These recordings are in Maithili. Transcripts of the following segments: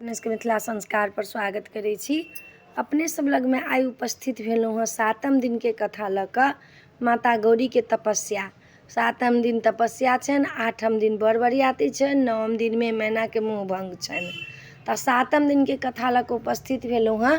अपने सबके मिथिला संस्कारपर स्वागत करै छी। अपने सब लगमे आइ उपस्थित भेलहुँ हँ सातम दिनके कथा लऽ कऽ, माता गौरीके तपस्या। सातम दिन तपस्या छनि, आठम दिन बर बरियाती छनि, नवम दिनमे मैनाके मुँह भङ्ग छनि। तऽ सातम दिनके कथा लऽ कऽ उपस्थित भेलहुँ हँ,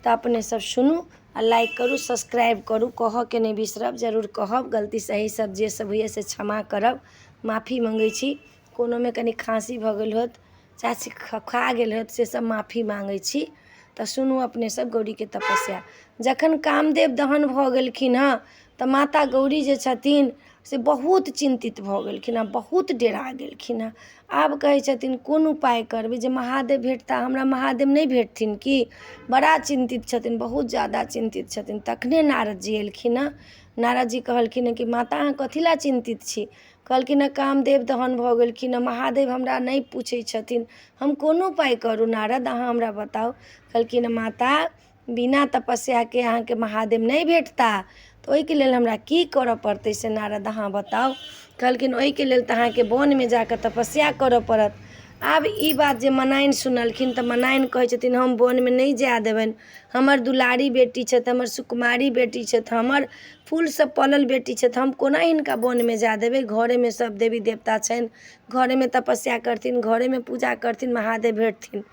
तऽ अपने सब सुनू आ लाइक करू, सब्सक्राइब करू। कहऽके नहि बिसरब, जरूर कहब। गलती सही सब जे सब होइए से क्षमा करब, माफी मङ्गै छी। कोनोमे कनि खाँसी भऽ गेल होत, चाहे खा गेल होत, से सब माफी माँगै छी। तऽ सुनू अपने सब गौरीके तपस्या। जखन कामदेव दहन भऽ गेलखिन हँ तऽ माता गौरी जे छथिन से बहुत चिन्तित भऽ गेलखिन हँ, बहुत डेरा गेलखिन हँ। आब कहै छथिन कोन उपाय करबै जे महादेव भेटता हमरा? महादेव नहि भेटथिन की? बड़ा चिन्तित छथिन, बहुत ज्यादा चिन्तित छथिन। तखने नारद जी एलखिन हँ। नारद जी कहलखिन हँ कि माता, अहाँ कथी लए चिन्तित छी? कहलखिन हँ कामदेव दहन भऽ गेलखिन हँ, महादेव हमरा नहि पूछै छथिन, हम कोन उपाय करू? नारद, अहाँ हमरा बताउ। कहलखिन हँ माता, बिना तपस्याके अहाँके महादेव नहि भेटता, तऽ ओहिके लेल हमरा की करऽ पड़तै से नारद अहाँ बताउ। कहलखिन ओहिके लेल तऽ अहाँके वनमे जा कऽ तपस्या करऽ पड़त। आब ई बात जे मनाइन सुनलखिन तऽ मनाइन कहै छथिन हम वनमे नहि जाय देबनि, हमर दुलारी बेटी छथि, हमर सुकुमारी बेटी छथि, हमर फूलसँ पलल बेटी छथि, हम कोना हिनका वनमे जाय देबै? घरेमे सभ देवी देवता छनि, घरेमे तपस्या करथिन, घरेमे पूजा करथिन, महादेव भेटथिन।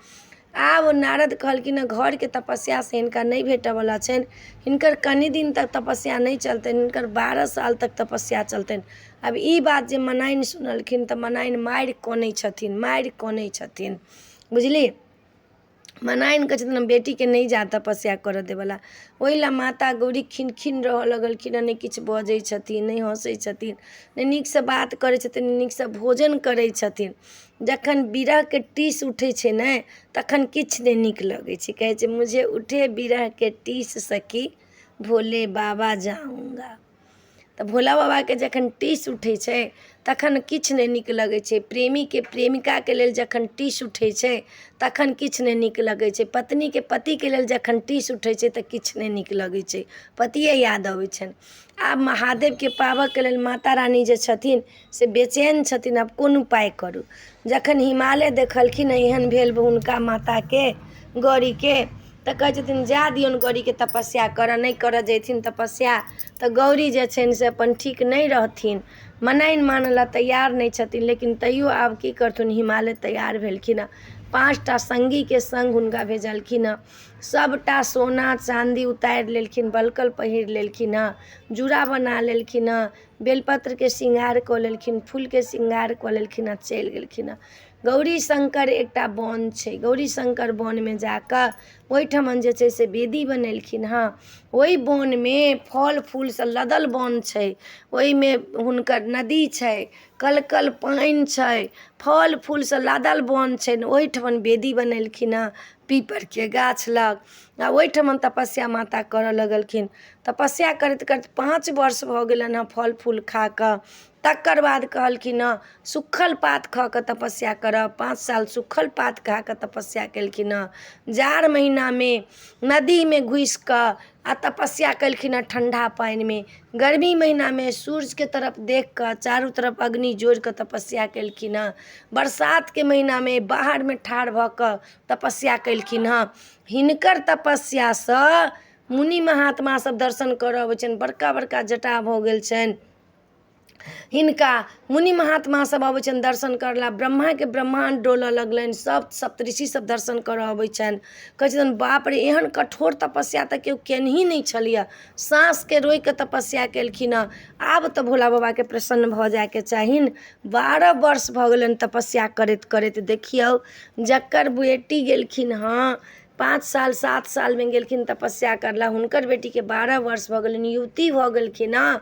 आब नारद कहलखिन हँ घरके तपस्यासँ हिनका नहि भेटयवला छनि, हिनकर कनि दिन तक तपस्या नहि चलतनि, हिनकर 12 साल तक तपस्या चलतनि। आब ई बात जे मनाइन सुनलखिन तऽ मनाइन मारि कनै छथिन, मारि कनै छथिन, बुझली? मनाइन कहै छथिन हम बेटीके नहि जा तपस्या करऽ देबऽला। ओहि लए माता गौरी खिन खिन रहऽ लगलखिन हँ, नहि किछु बजै छथिन, नहि हँसै छथिन, नहि नीकसँ बात करै छथिन, नहि नीकसँ भोजन करै छथिन। जखन विरहके टीस उठै छै ने तखन किछु नहि नीक लगै छै। कहै छै मुझे उठे विरहके टीस सखी भोले बाबा जाऊँगा। तऽ भोला बाबाके जखन टीस उठै छै तखन किछु नहि नीक लगै छै। प्रेमीके प्रेमिकाके लेल जखन टीस उठै छै तखन किछु नहि नीक लगै छै। पत्नीके पतिके लेल जखन टीस उठै छै तऽ किछु नहि नीक लगै छै, पतिए याद अबै छनि। आब महादेवके पाबऽके लेल माता रानी जे छथिन से बेचैन छथिन, आब कोन उपाय करू? जखन हिमालय देखलखिन एहन भेल हुनका माताके गौरीके तऽ कहै छथिन जाय दियौन गौरीके तपस्या करऽ, नहि करऽ जयथिन तपस्या तऽ गौरी जे छनि से अपन ठीक नहि रहथिन। मनाइन मानऽ लए तैयार नहि छथिन, लेकिन तैयो आब की करथुन? हिमालय तैयार भेलखिन हँ, 5टा सङ्गीके सङ्ग हुनका भेजलखिन हँ। सभटा सोना चाँदी उतारि लेलखिन, बलकल पहिर लेलखिन हँ, जूड़ा बना लेलखिन हँ, बेलपत्रके श्रृंगार कऽ लेलखिन, फूलके श्रृंगार कऽ लेलखिन हँ, चलि गेलखिन हँ। गौरी शङ्कर एकटा वन छै, गौरी शङ्कर वनमे जा कऽ ओहिठमन जे छै से वेदी बनेलखिन हँ। ओहि वनमे फल फूलसँ लदल वन छै, ओहिमे हुनकर नदी छै, कल कल पानि छै, फल फूलसँ लादल वन छै, ओहिठमन वेदी बनेलखिन हँ पीपरके गाछ लग, आ ओहिठमन तपस्या माता करऽ लगलखिन। तपस्या करैत करैत 5 वर्ष भऽ गेलनि हँ फल फूल खा कऽ। तकर बाद कहलखिन हँ सुखल पात खा कऽ तपस्या करब। 5 साल सुखल पात खा कऽ तपस्या केलखिन हँ। जाड़ महिनामे नदीमे घुसि कऽ आ तपस्या केलखिन हँ ठण्डा पानिमे। गर्मी महिनामे सूर्यके तरफ देख कऽ चारू तरफ अग्नि जोड़ि कऽ तपस्या केलखिन हँ। बरसातके महिनामे बाहरमे ठाढ़ भऽ कऽ तपस्या केलखिन हँ। हिनकर तपस्यासँ मुनि महात्मा सब दर्शन करऽ अबै छनि, बड़का बड़का जटा भऽ गेल छनि हिनका, मुनि महात्मा सब अबै छनि दर्शन करऽ लए, ब्रह्माके ब्रह्माण्ड डोलऽ लगलनि, सब सप्तऋषि सब दर्शन करऽ अबै छनि। कहै छथिन बाप रे, एहन कठोर तपस्या तऽ केओ केनही नहि छलैए, साँसके रोकि कऽ तपस्या केलखिन हँ। आब तऽ भोला बाबाके प्रसन्न भऽ जायके चाहिन। 12 वर्ष भऽ गेलनि तपस्या करैत करैत। देखियौ, जकर बेटी गेलखिन हँ 5 साल 7 सालमे गेलखिन तपस्या करला, हुनकर बेटीके 12 वर्ष भऽ गेलनि, युवती भऽ गेलखिन हँ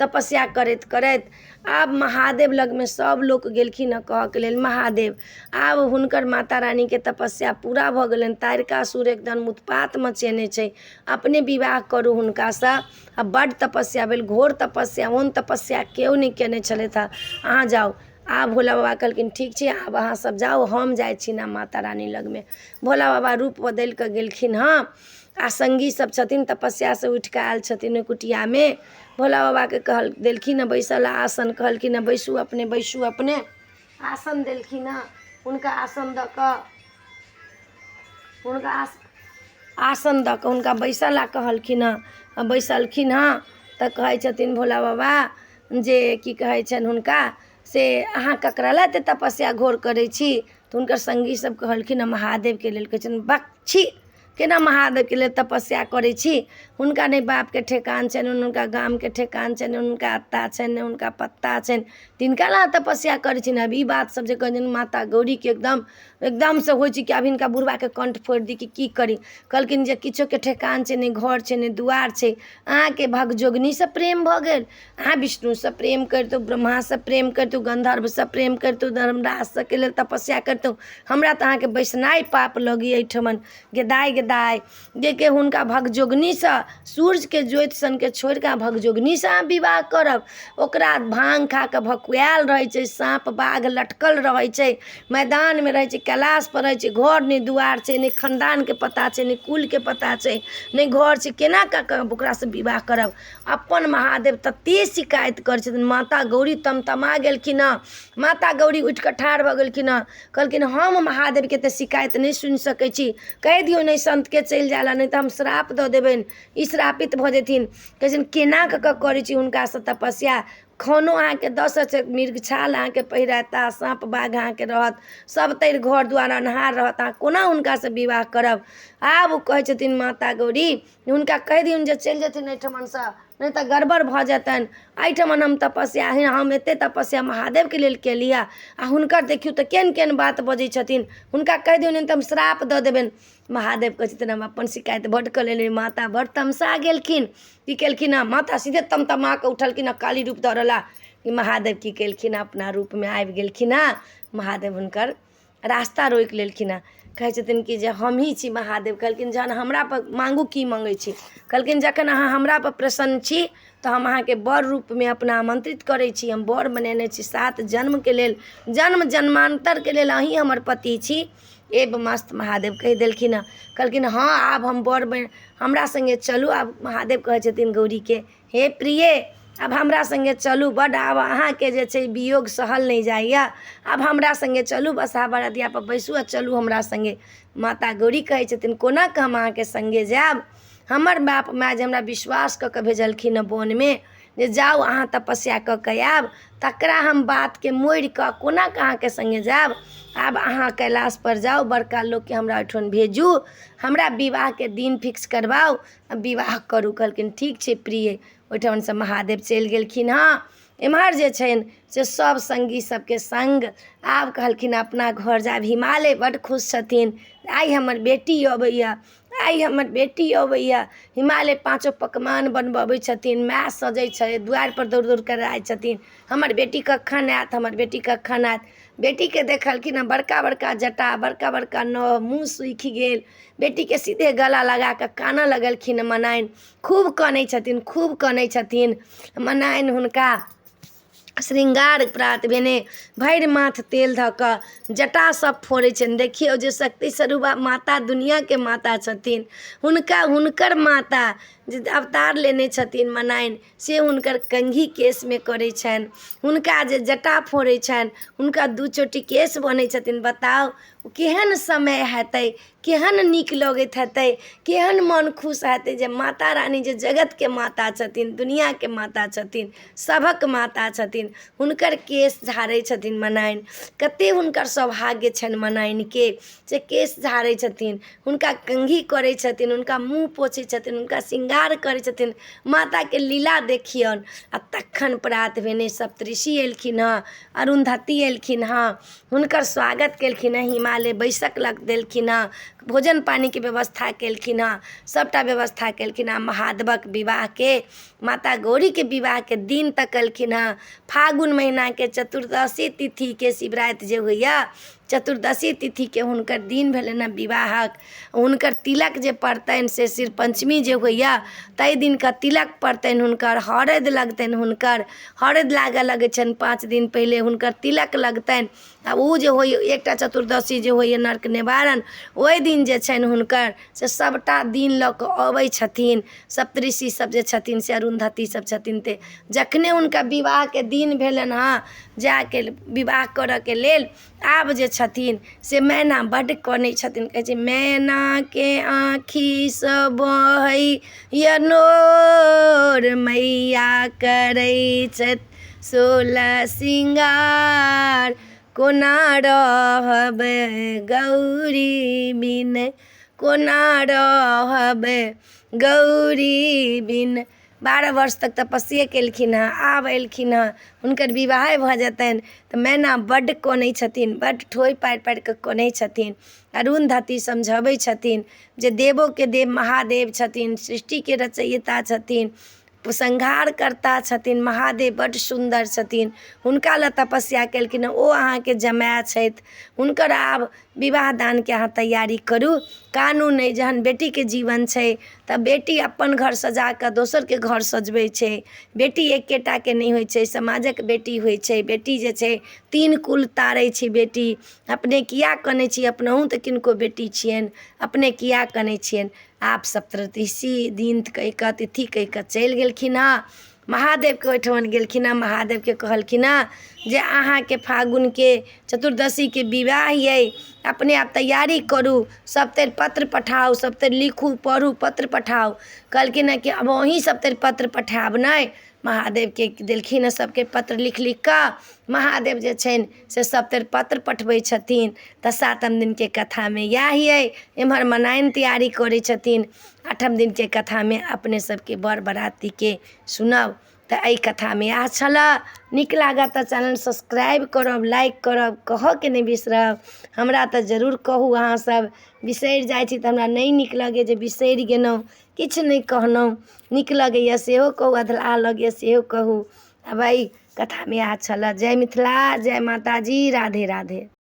तपस्या करैत करैत। आब महादेव लगमे सभ लोक गेलखिन हँ कहऽके लेल महादेव, आब हुनकर माता रानीके तपस्या पूरा भऽ गेलनि, तारकासुर एकदम उत्पात मचेने छै, अपने विवाह करू हुनकासँ, आ बड्ड तपस्या भेल, घोर तपस्या, ओहन तपस्या केओ नहि केने छलथि हँ, अहाँ जाउ। आब भोला बाबा कहलखिन ठीक छै, आब अहाँ सब जाउ, हम जाइ छी ने माता रानी लगमे। भोला बाबा रूप बदलि कऽ गेलखिन हँ, आ सङ्गी सब छथिन, तपस्यासँ उठि कऽ आयल छथिन ओहि कुटियामे। भोला बाबाके कहल देलखिन हँ बैसऽ लए आसन, कहलखिन हँ बैसू अपने, बैसू अपने, आसन देलखिन हँ हुनका। आसन दऽ कऽ हुनका आसन दऽ कऽ हुनका बैसऽ लए कहलखिन हँ। आ बैसलखिन हँ तऽ कहै छथिन भोला बाबा जे की कहै छनि हुनका से अहाँ ककरा लए एतेक तपस्या घोर करै छी? तऽ हुनकर सङ्गी सब कहलखिन हँ महादेवके लेल। कहै छथिन बक छी, केना महादेवके लेल तपस्या करै छी? हुनका नहि बापके ठेकान छनि, नहि हुनका गामके ठेकान छनि, नहि हुनका अत्ता छनि, नहि हुनका पत्ता छनि, तिनका लए अहाँ तपस्या करै छी? आब ई बात सब जे कहै छथिन माता गौरीके एकदम एकदमसँ होइ छै कि आब हिनका बुढ़बाके कण्ठ फोड़ि दी कि की करी। कहलखिन जे किछोके ठेकान छै, नहि घर छै, नहि दुआर छै, अहाँके भगजोगनीसँ प्रेम भऽ गेल। अहाँ विष्णुसँ प्रेम करितहुँ, ब्रह्मासँ प्रेम करितहुँ, गन्धर्वसँ प्रेम करितहुँ, धर्मराज सबके लेल तपस्या करितहुँ, हमरा तऽ अहाँके बैसनाइ पाप लगैए एहिठमन। गेदाय गेदाय जेकि हुनका भगजोगनीसँ सूर्यके ज्योति सनके छोड़िकऽ अहाँ भगजोगनीसँ अहाँ विवाह करब? ओकरा भाँग खा कऽ भकुआयल रहै छै, साँप बाघ लटकल रहै छै, मैदानमे रहै छै, कैलाशपर रहै छै, घर नहि दुआर छै, नहि खानदानके पता छै, नहि कुलके पता छै, नहि घर छै, केना कऽ कऽ ओकरासँ विवाह करब? अपन महादेव तते शिकायत करै छथिन। माता गौरी तमतमा गेलखिन हँ। माता गौरी उठि कऽ ठाढ़ भऽ गेलखिन हँ। कहलखिन हम महादेवके तऽ शिकायत नहि सुनि सकै छी, कहि दियौ ने सन्तके चलि जाइ लए, नहि तऽ हम श्राप दऽ देबनि, ई श्रापित भऽ जेथिन। कहै छथिन केना कऽ कऽ करै छी हुनकासँ तपस्या? खानो अहाँके दस छै, मृगछाल अहाँके पहिरेता, साँप बाघ अहाँके रहत, सब तरि घर दुआर अन्हार रहत, अहाँ कोना हुनकासँ विवाह करब? आब ओ कहै छथिन माता गौरी हुनका कहि दियौन जे चलि जेथिन एहिठमनसँ, नहि तऽ गड़बड़ भऽ जेतनि। एहिठमन हम तपस्या हम एते तपस्या महादेवके लेल केलियै आ हुनकर देखियौ तऽ केहन केहन बात बजै छथिन। हुनका कहि दियौन, नहि तऽ हम श्राप दऽ देबनि। महादेव कहै छथिन हम अपन शिकायत बड्ड कऽ लेलियै। माता बड्ड तमसा गेलखिन। की केलखिन हँ माता? सीधे तमतमा कऽ उठलखिन हँ, काली रूप धरला कि महादेव की केलखिन हँ? अपना रूपमे आबि गेलखिन हँ। महादेव हुनकर रास्ता रोकि लेलखिन हँ। कहै छथिन कि जे हमहीँ छी महादेव। कहलखिन जहन हमरापर माँगू, की मङ्गै छी? कहलखिन जखन अहाँ हमरापर प्रसन्न छी तऽ हम अहाँके बर रूपमे अपना आमन्त्रित करै छी। हम बर बनेने छी 7 जन्मके लेल, जन्म जन्मान्तरके लेल अहीँ हमर पति छी। एब मस्त महादेव कहि देलखिन हँ। कहलखिन हँ आब हम बर बनि, हमरा सङ्गे चलू। आब महादेव कहै छथिन गौरीके, हे प्रिय, आब हमरा सङ्गे चलू, बड्ड आब अहाँके जे छै वियोग सहल नहि जाइए, आब हमरा सङ्गे चलू, बसहा बरदियापर बैसू आ चलू हमरा सङ्गे। माता गौरी कहै छथिन कोना कऽ हम अहाँके सङ्गे जायब? हमर बाप माय जे हमरा विश्वास कऽ कऽ भेजलखिन हँ वनमे जे जाउ अहाँ तपस्या कऽ कऽ आयब, तकरा हम बातके मोड़ि कऽ कोना कऽ अहाँके सङ्गे जायब? आब अहाँ कैलाशपर जाउ, बड़का लोकके हमरा ओहिठाम भेजू, हमरा विवाहके दिन फिक्स करबाउ आ विवाह करू। कहलखिन ठीक छै प्रिय। ओहिठामसँ महादेव चलि गेलखिन हँ। एम्हर जे छनि से सब सङ्गी सबके सङ्ग आब कहलखिन अपना घर जायब। हिमालय बड्ड खुश छथिन, आइ हमर बेटी अबैए, आइ हमर बेटी अबैए। हिमालय पाँचो पकवान बनबबै छथिन, माय सजै छै, दुआरिपर दौड़ दौड़ कऽ जाइ छथिन, हमर बेटी कखन आयत, हमर बेटी कखन आयत? बेटीके देखलखिन हँ, बड़का बड़का जटा, बड़का बड़का नह, मुँह सूखि गेल। बेटीके सीधे गला लगा कऽ कानऽ लगलखिन। मनाइन खूब कनै छथिन, खूब कनै छथिन मनाइन। हुनका श्रृंगार प्रात भेने भरि माथ तेल धऽ कऽ जटा सब फोड़ै छनि। देखियौ जे शक्ति स्वरूपा माता दुनिआँके माता छथिन, हुनका हुनकर माता जे अवतार लेने छथिन मनाइन, से हुनकर कंघी केशमे करै छनि, हुनका जे जटा फोड़ै छनि, हुनका 2 चोटी केश बनै छथिन। बताउ केहन समय हेतै, केहन नीक लगैत हेतै, केहन मन खुश हेतै जे माता रानी जे जगतके माता छथिन, दुनिआँके माता छथिन, सभक माता छथिन, हुनकर केश झाड़ै छथिन मनाइन। कते हुनकर सौभाग्य छनि मनाइनके से केश झाड़ै छथिन, हुनका कंघी करै छथिन, हुनका मुँह पोछै छथिन, हुनका श्रृंगार करै छथिन। माताके लीला देखियौन। आ तखन प्रात भेने सप्तऋषि एलखिन हँ, अरुन्धति एलखिन हँ, हुनकर स्वागत केलखिन हँ। हिमालय बैसक लग देलखिन हँ, भोजन पानीके व्यवस्था केलखिन हँ, सभटा व्यवस्था केलखिन हँ। महादेवक विवाहके, माता गौरीके विवाहके दिन तकलखिन हँ। फागुन महीनाके चतुर्दशी तिथिके शिवराति जे होइए, चतुर्दशी तिथिके हुनकर दिन भेलनि हँ विवाहक। हुनकर तिलक जे पड़तनि से शिव पञ्चमी जे होइए ताहि दिनका तिलक पड़तनि, हुनकर हरदि लगतनि। हुनकर हरदि लागऽ लगै छनि 5 दिन पहिले, हुनकर तिलक लगतनि। आ ओ जे होइए एकटा चतुर्दशी जे होइए नर्क निवारण, ओहि दिन जे छनि हुनकर से सभटा दिन लऽ कऽ अबै छथिन सप्तऋषि सब जे छथिन से अरुन्धति सब छथिन। ते जखने हुनका विवाहके दिन भेलनि हँ जायके, विवाह करऽके लेल, आब जे छथिन से मैना बड्ड कनै छथिन। कहै छै मैनाके आँखिसँ बहैए नोर, मैया करै छथि 16 सिंगार, कोना रहब गौरी बिन, कोना रहब गौरी बिन। 12 वर्ष तक तपस्ये केलखिन हेँ, आब एलखिन हेँ, हुनकर विवाहे भऽ जेतनि तऽ मैना बड्ड कनै छथिन, बड्ड ठोहि पारि पारि कऽ कनै छथिन। अरुन्धती समझबै छथिन जे देवोके देव महादेव छथिन, सृष्टिके रचयिता छथिन, संहारकर्ता छथिन, महादेव बड्ड सुन्दर छथिन, हुनका लए तपस्या केलखिन हेँ, ओ अहाँके जमाए छथि, हुनकर आब विवाह दानके अहाँ तैयारी करू। कानू नहि, जहन बेटीके जीवन छै तऽ बेटी अपन घर सजा कऽ दोसरके घर सजबै छै। बेटी एकेटाके नहि होइ छै, समाजक बेटी होइ छै। बेटी जे छै तीन कुल तारै छै। बेटी अपने किए कनै छी? अपनहु तऽ किनको बेटी छियनि, अपने किए कनै छियनि? आब सप्तऋषि दिन कहि कऽ, तिथि कहि कऽ चलि गेलखिन हँ। महादेवके ओहिठमन गेलखिन हँ, महादेवके कहलखिन हँ जे अहाँके फागुनके चतुर्दशीके विवाह अइ, अपने आब तैयारी करू, सभतरि पत्र पठाउ, सभतरि लिखू पढ़ू, पत्र पठाउ। कहलखिन हँ कि आब अहीँ सभतरि पत्र पठायब? नहि। महादेवके देलखिन हँ सभके पत्र लिखि लिखि कऽ। महादेव जे छनि से सभतरि पत्र पठबै छथिन। तऽ सातम दिनके कथामे इएह अइ। एम्हर मनाइन तैयारी करै छथिन। आठम दिनके कथामे अपने सबके बर बरातीके सुनब। तऽ एहि कथामे इएह छलय। नीक लागत तऽ चैनल सब्सक्राइब करब, लाइक करब, कहऽके नहि बिसरब। हमरा तऽ जरूर कहू। अहाँसभ बिसरि जाइ छी तऽ हमरा नहि नीक लगैए जे बिसरि गेलहुँ, किछु नहि कहलहुँ। नीक लगैए सेहो कहू, अधलाह लगैए सेहो कहू। आब एहि कथामे इएह छलय। जय मिथिला, जय माताजी, राधे राधे।